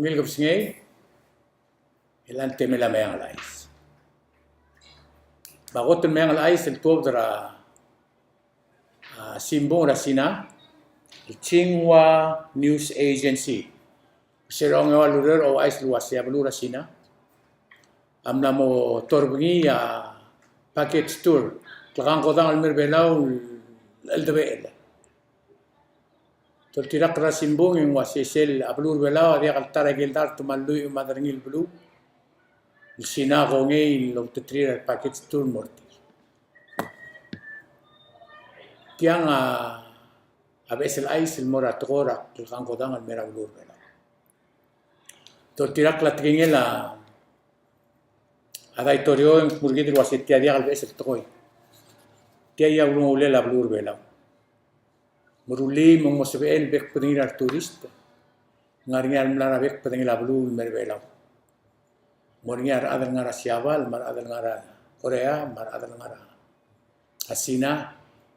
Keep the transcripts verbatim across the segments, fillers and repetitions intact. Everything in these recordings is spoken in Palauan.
Ungil kebesengei, e le ng temel a Meang el Chais. Me a kot el Meang el Chais el tuobed er a, a, simbung er a Sina, el Xinhua News Agency. Se er a ongeua el ureor a ouchais el uasei a beluu er a Sina a mla mo torbengii a package tour, klekangkodang el mer Belau el cheldebechel. Toltirakl er a simbung e ng uasei sel a beluu er Belau a diak el ta er a ikel dart me a lluich me a derengel beluu el Sina a kongei el outeterir a package tour el mo er tir. Tiang a, a beches el chais el mo er a tekoi er a klekangkodang el mer a beluu er Belau. Toltirakl a tekingel a daitorio e ng kmo er kid el uasei tia diak el beches el tekoi. Tia a ulengullel a beluu er Belau. Meruul e ng mo sebechel el bek el bedengir a returist. Ng ngar er ngii a remla er a bek el bedengel a beluu el mer Belau. Ng mo er ngii a rechad el ngar er a Siabal, me a rechad el ngar er a Korea, me a rechad el ngar er a Sina.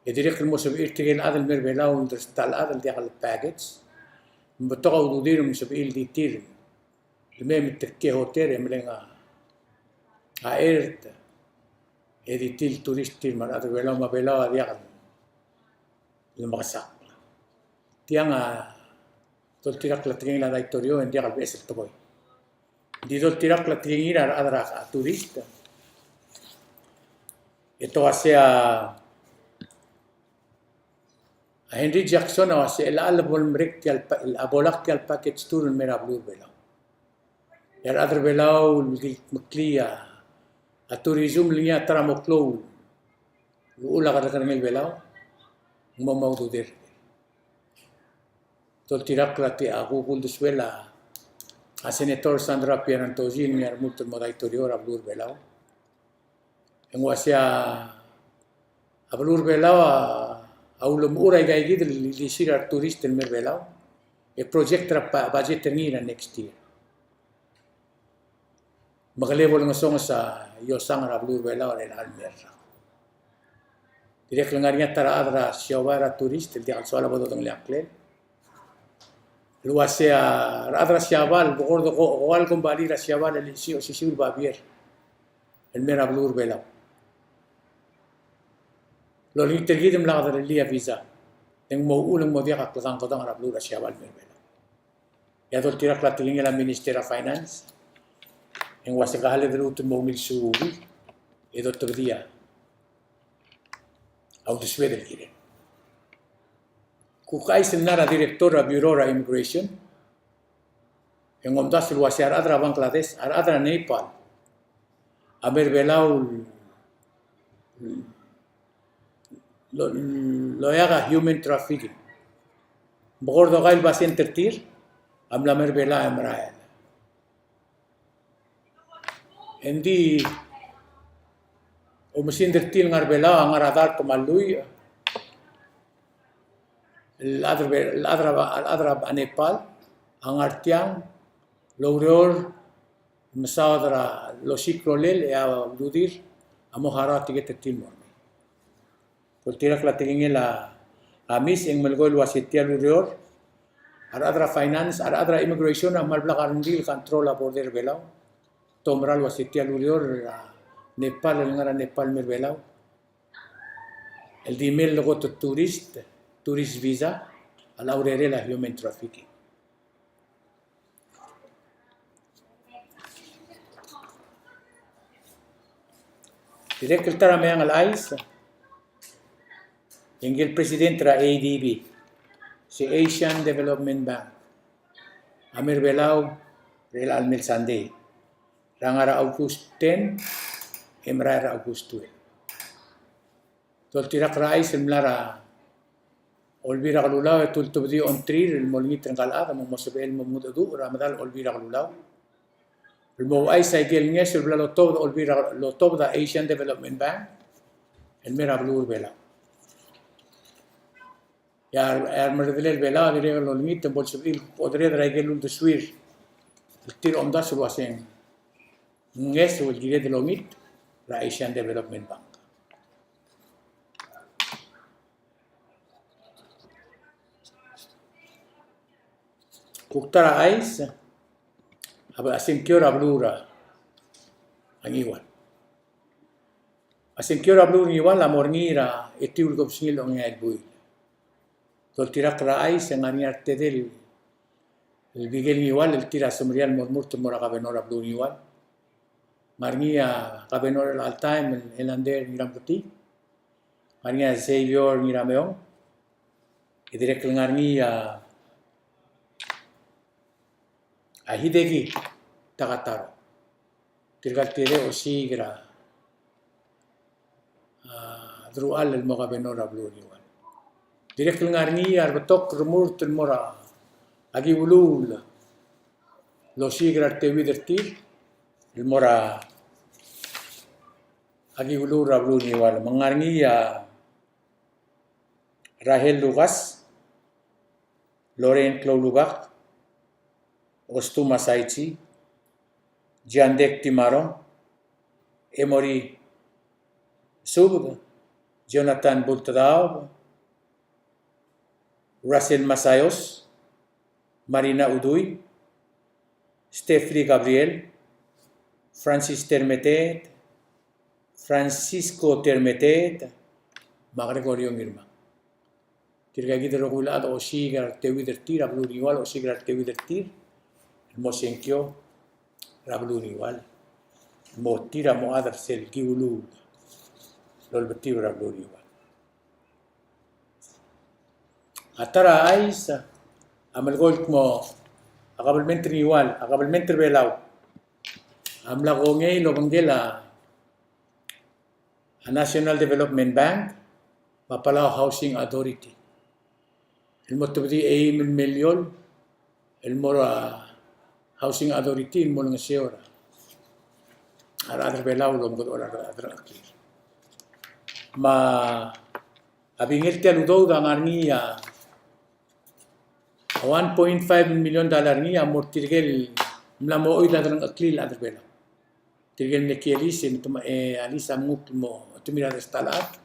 E dirrek el mo sebechir tirke el chad el mer Belau el ta el chad el diak el package. Me betok a ududir me sebechir el di tir. Le mei me tirke el hotel e meleng a, a ert. E di tir el turist tir me a rechad er Belau me a Belau a diak el lemekesakl. Tiang a toltirakl a tekingel a daitorio e ng diak el beches el tekoi. Ng di toltirakl a tekingir a rechad er a turist. E te uasei a Henry Jackson a uasei chelecha el bo lemerek tia el pa-, a bo lak tia el package tour el mer a beluu er Belau. E a rechad er Belau el di meklii a tourism el ngii a ta er a mo klou el uchul a kerrekerengel Belau, ng mo mo ududir. Toltirakl a tia kuk uldesuel a Senator Sandra Pierantozzi el ngii a remurt el mo daitorio er a beluu er Belau. E ng uasei a beluu er Belau a ulemechur a ikaikid el ilisir a returist el mer Belau. E project er a pa-, budget er ngii er a next year. Me kele bo lengesonges a iosang er a beluu er Belau er a elecha el mei el rak. Dirrek el ngar er ngii a ta er a chad er a Siabal er a turist el diak el soal a bo dodengelii a ngklel. El uasei a rechad er a Siabal, bo kora ko-, kora el kombalii er a Siabal el isi-, osisiu el babier el mer a beluu er Belau. Lolengit er kid me lak derellii a visa. E ng mo uchul e ng mo diak a klekangkodang er a beluu er a Siabal el mer Belau. E a doltirakl a tekingel a Minister er a Finance e ng uase ka cheled el lmuut el mo ungil suub e dotebedii a uldesued el kirel. Kuk chais el mla er a Director er a Bureau er a Immigration e ng omdasu el uase a rechad er a Bangladesh, a rechad er a Nepal a mer Belau el lo-, loia a human trafficking. Bo kora dokai el basent er tir a mla mer Belau e merael. Engdi oumesingd er tir el ngar er Belau a ngar er a dart me a lluich. El chad er Be-, el chad er a, el chad er a Nepal a ngar tiang el oureor el mesaod er a losiik a rolel e a ududir a mo harau a tiket er tir el mo er ngii. Doltirakl a tekingel a Miss e ng melekoi el uase tia el ureor a rechad er a Finance, a rechad er a Immigration a kmal blak a rengrir el control a border er Belau. Te oumera el uase tia el ureor er a Nepal el ngar er a Nepal el mer Belau el di mei el kot el tourist, tourist visa, a locha urerel a human trafficking. Dirrek el ta er a Meang el Chais e ngike el president er a A D B, se Asian Development Bank, a mer Belau er chelecha el mei el Sunday er a ngar er a August ten e merael er a August twelve. Doltirakl er a chais el mla er a Olbiil er a Kelulau e te ultebedii a ongtir el mo olengit er ngka el chad me ng mo sebechel el mo mengedecheduch er a medal Olbiil er a Kelulau el mo ouchais a ikel ngeso el bla lotobed a Olbiil er a, lotobed a Asian Development Bank el mer a beluu er Belau. E a, e a remerredelel Belau a dirrek el olengit e ng bo lsebechir el odered er a ikel uldesuir el tir a omdasu el uase ng ngeso el kired el omit er a Asian Development Bank. Kuk ta er a chais a sengkio er a beluu er a Ngiwal. A sengkio er a beluu er a Ngiwal a mo er ngii er a etiu el kebesengil a ongeai el buil. Doltirakl er a chais e ng ngar er ngii a retedei el Bikel Ngiwal el tir a semeriar el mo remurt el mo er a governor er a beluu er a Ngiwal. Ng ngar er ngii a governor er chelecha el taem el Ellender Ngirameketii. Ng ngar er ngii a Xavier Ngirameong. E dirrek el ngar er ngii a a Hideki Takataro. Tirka el tirke el osiik er a, a, deruchall el mo governor er a beluu er a Ngiwal. Dirrek el ngar er ngii a rebetok el remurt el mo er a Kiuluul el osiik er a reteuid er tir el mo er a Kiuluul er a beluu er a Ngiwal. Me ng ngar er ngii a Rahel Lukas, Lorraine Kloulubak, Ostu Masaichi, Jiandek Timarong, Emory Subed, Jonathan Bultedaob, Russell Masayos, Marina Udui, Stefli Gabriel, Francis Termeteet, Francisco Termeteet, me a Gregorio Ngirmang. Tirka kid el rokui el chad a osiik er a reteuid er tir, a beluu er a Ngiwal a osiik er a reteuid er tir el mo sengkio er a beluu er a Ngiwal el mo tir a mo chad er sel Kiuluul el olbiil er a beluu er a Ngiwal. A ta er a chais a melekoi el kmo a kabelment er a Ngiwal, a kabelment er a Belau a mla kongei el obengkel a a National Development Bank me a Palau Housing Authority el mo tebedii eim el miliol el mo er a Housing Authority el mo olengeseu er a rechad er a Belau el omekedechor a delengcheklir. Me a bingel tia el udoud a ngar er ngii a one point five million dollar er ngii a mo er tirke el mla mo oid a delengcheklir el chad er a Belau. Tirke el mle kiei el lease, e, a lease a mnguk el mo otemir a rest el chad.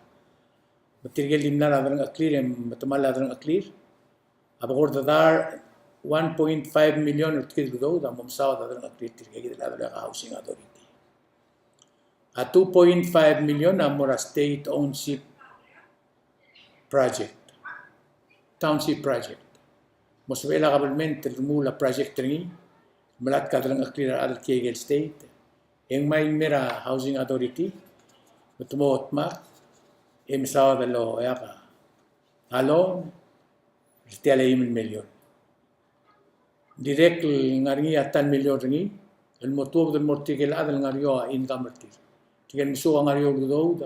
Me tirke el di mla er a delengcheklir e metemall a delengcheklir a bekord er a one point five million er tirke el udoud a mo mesaod a delengcheklir tirke kid el chad er a Housing Authority. A two point five million a mo er a state ownership project, township project. Mo sebechel a kabelment el remuul a project er ngii, melatk a delengcheklir a rechad el kiei el state, e ng mei el mer a Housing Authority, me te mo dmak, e mesaod el oeak a loan er tia el eim el miliol. Dirrek el ngar er ngii a ta el miliol er ngii el mo tuobed el mo er tirke el chad el ngar er eou a income er tir. Tirke el mesuk a ngar er eou el udoud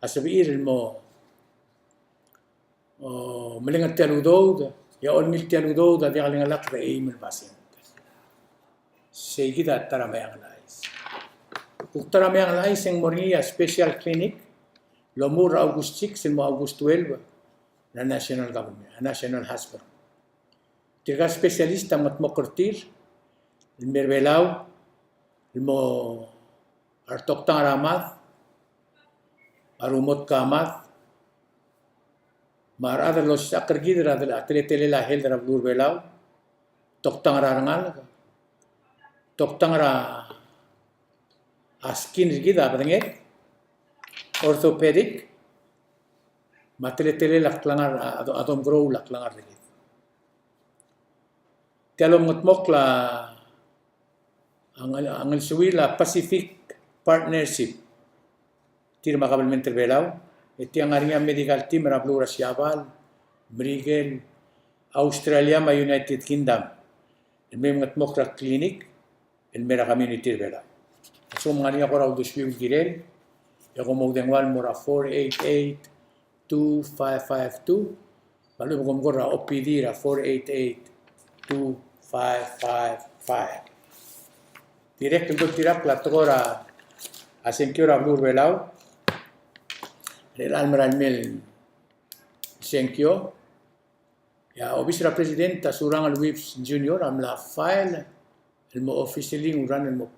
a sebechir el mo, o, meleng tia el udoud, e a olengil tia el udoud a diak lengelakl er a eim el basent. Sei kid a ta er a meang el chais. Kuk ta er a meang el chais e ng mo er ngii a special clinic el omuchel er a August six el mo August twelve er a national government, a national hospital. Tirka el specialist a mengedmokl er tir el mer a Belau el mo a retoktang er a mad, a rumot er a mad, me a rechad el losisechakl er kid er a teletelel a health er a beluu er a Belau, toktang er a rengalek, toktang er a skin er kid a bedenged, orthopedic, me a teletelel a klengar, a, a domkeroul a klengar er kid. Tia el omengedmokl a a ngel-, a ngelsuil a Pacific Partnership. Tir me a kabelment er a Belau, e tia ngar er ngii a medical team er a beluu er a Siabal, Merikel, Australia me a United Kingdom el mei mengedmokl er a clinic el mer a community er a Belau. A lsekum ng ngar er ngii a kora uldesuiu el kirel, e kom oudengua el mo er a four eight eight two five five two, me a lechub e kom kora O P D er a four eight eight two five five five. Dirrek el doltirakl a tekoi er a sengkio er a beluu er a Belau er chelecha el merael mei el sengkio, e a obis er a President a Surangel Whipps Junior a mla file el mo officially ng run el mo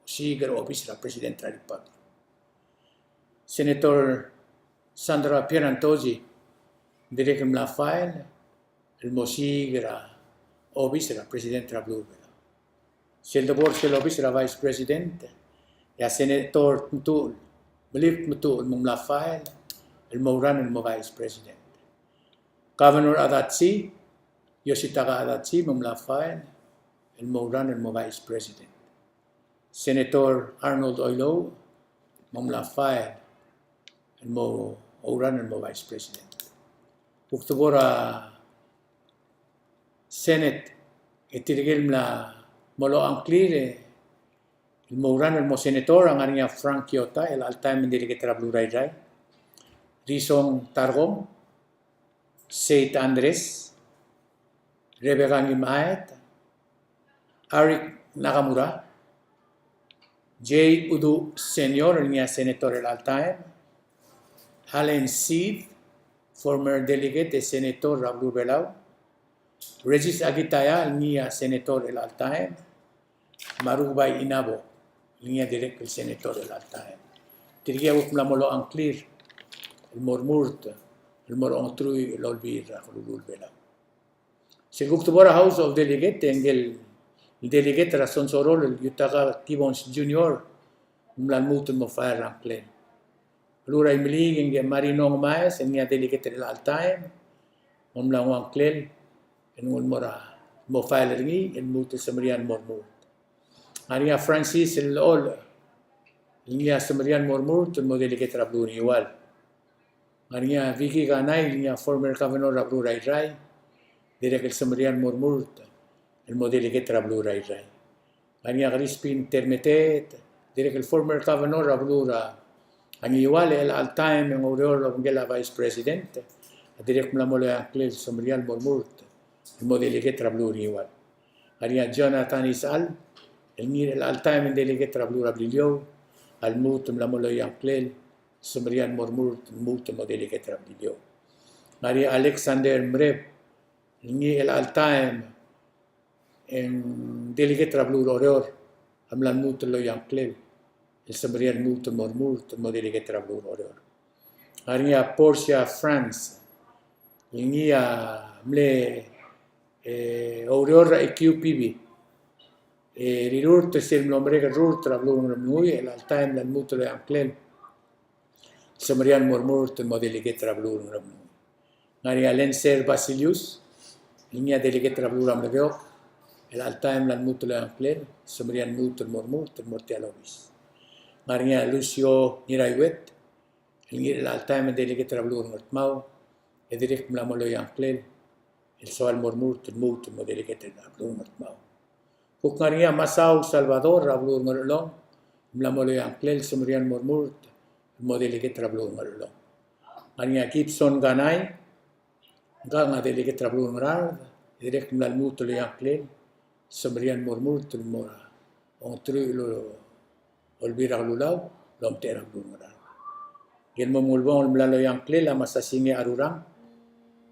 osiik er a obis er a President er a Republic. Senator Sandra Pierantozzi, dirrek el mla file el mo osiik er a obis er a President er a beluu er a Belau. sel debo er sel obis er a Vice President, e a Senator Tmetuchl, Melift Tmetuchl, me ng mla file el mo ouran el mo Vice President. Governor Adachi, Yositaka Adachi, me ng mla file el mo ouran el mo Vice President. Senator Arnold Oilouch, me ng mla file el mo ouran el mo Vice President. Kuk debo er a Senate, e tirke el mla mo loia a ngklir el mo ouran el mo senator a ngar er ngii a Frank Kyota, el chelecha el taem el delegate er a beluu er a Irrai, Risong Tarkong, Seit Andres, Rebecca Ngimaet, Aric Nakamura, Jay Uduch Senior, el ngii a senator el chelecha el taem, Alan Seid, former delegate e senator er a beluu er a Belau, Regis Akitaya, el ngii a senator el chelecha el taem, me a Rukebai Inabo, el ngii a dirrek el senator el chelecha el taem. Tirke a kuk mla mo loia a ngklir el mo remurt el mo er a ongeteruich el Olbiil er a Kelulau er a Belau. Sel kuk debo er a House of Delegate, e ngike el delegate er a Sonsorol el Yutaka Gibbons Junior, ng mla lmuut el mo file er a ngklel. Beluu er a Imeliik, e ngike Marino Ngemaes, el ngii a delegate er a chelecha el taem, me ng mla nguu a ngklel el nguu el mo er a, mo file er ngii el lmuut el semeriar el mo remurt. Ngar er ngii a Francis Llach, el ngii a semeriar el mo remurt el mo delegate er a beluu er a Ngiwal. Ngar er ngii a Vicky Kanai, el ngii a former governor er a beluu er a Irrai, dirrek el semeriar el mo remurt el mo delegate er a beluu er a Irrai. Ngar er ngii a Crispin Termeteet, dirrek el former governor er a beluu er a Ngiwal, el chelecha el taem e ng oureor el obengkel a Vice President, a dirrek el mla mo loia a ngklel el semeriar el mo remurt el mo delegate er a beluu er a Ngiwal. Ngar er ngii a Jonathan Isechal, el ngii el chelecha el taem el delegate er a beluu er a Beliliou, a lmuut el mla mo loia a ngklel el semeriar el mo remurt el lmuut el mo delegate er a Beliliou. Ngar er ngii a Alexander Mreb, el ngii el chelecha el taem e ng delegate er a beluu er a Oreor, a mla lmuut el loia a ngklel el semeriar el lmuut el mo remurt el mo delegate er a beluu er a Oreor. Ngar er ngii a Portia France, el ngii a mle, e, oureor er a E Q P B, e rirurt er sel mlo merek el rurt er a beluu er a Ngeremlengui, el chelecha el taem e ng mla lmuut el loia a ngklel el semeriar el mo remurt el mo delegate er a beluu er a Ngeremlengui. Ngar er ngii a Lencer Basilius, el ngii a delegate er a beluu er a Melekeok, el chelecha el taem e ng mla lmuut el loia a ngklel el semeriar el lmuut el mo remurt el mo er tia el obis. Ngar er ngii a Lucio Ngiraiuet, el ngii el chelecha el taem el delegate er a beluu er a Ngardmau, e dirrek el mla mo loia a ngklel el soal el mo remurt el lmuut el mo delegate er a beluu er a Ngardmau. Kuk ngar er ngii a Masau Salvador er a beluu er a Ngerchelong, el mla mo loia a ngklel el semeriar el mo remurt el mo delegate er a beluu er a Ngerchelong. Ngar er ngii a Gibson Kanai, ngkang a delegate er a beluu er a Ngaraard, e dirrek el mla lmuut el loia a ngklel el semeriar el mo remurt el mo er a ongeteruich el Olbiil er a Kelulau el omtechei er a beluu er a Ngaraard. Ngike el mo mengulebongel el mla loia a ngklel a Masasinge Arurang,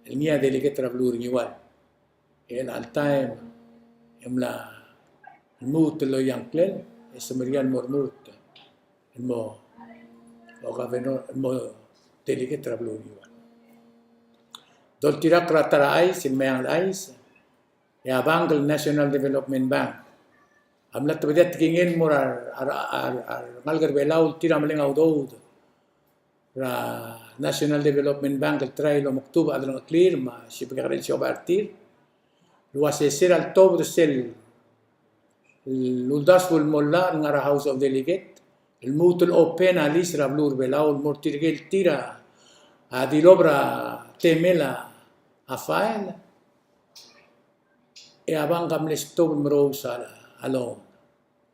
el ngii a delegate er a beluu er a Ngiwal. E chelecha el taem e ng mla lmuut el loia a ngklel e semeriar el mo remurt el mo, o governor, el mo delegate er a beluu er a Ngiwal. Doltirakl er a ta er a chais, el meang el chais, e a bank el National Development Bank a mla tebedii a tekingel el mo er a, a, a, a rengalek er a Belau el tir a meleng a udoud er a National Development Bank el try el omekdubech a delengcheklir me a sibekekerei el siobai er tir el uase se er a letobed er sel uldasu el mo llach el ngar er a House of Delegate el lmuut el open a lease er a beluu er a Belau el mo er tirke el tir a dilob er a temel a file, e a bank a mle stop el merous a loan.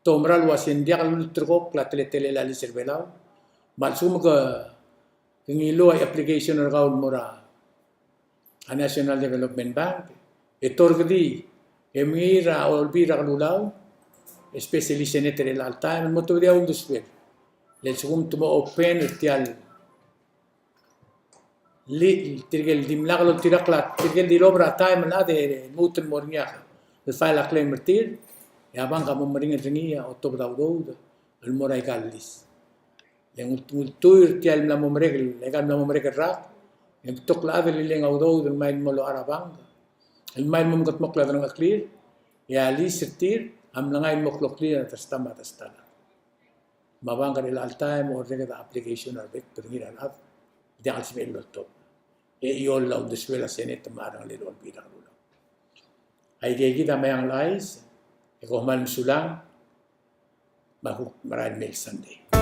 Te oumera el uase ng diak lulterekokl a teletelel a lease er a Belau. Me a lsekum ke, ke ngiluu a application er kau el mo er a National Development Bank, e te orrekedii e mengiil er a Olbiil er a Kelulau, especially Senate er chelecha el taem, el mo tebedii a uldesuel. Le lsekum te mo open er tia el le, tirke el dimlak loltirakl a, tirke el dilob er a taem el chad e lmuut el mo er ngii a, el file a claim er tir, e a bank a mo meringel er ngii a otobed a udoud el mo er aika el lease. Le ng ul-, ng ultuil er tia el mla mo merek, aika el mla mo merek el rak, e ng betok el chad el lileng a udoud el mei el mo loia er a bank el mei el mo mekedmokl a delengcheklir, e a lease er tir a mlengai el mo kloklir a ta er a stam me a ta er a staff. Me a bang er chelecha el taem e orreked a application er a bek el bedengir a rechad, diak el sebechel el oltobed. E chiol a uldesuel a Senate me a rengelel a Olbiil er a Kelulau. Aike kid a Meang el Chais, e kom kmal mesulang, me a kuk merael mei el Sunday.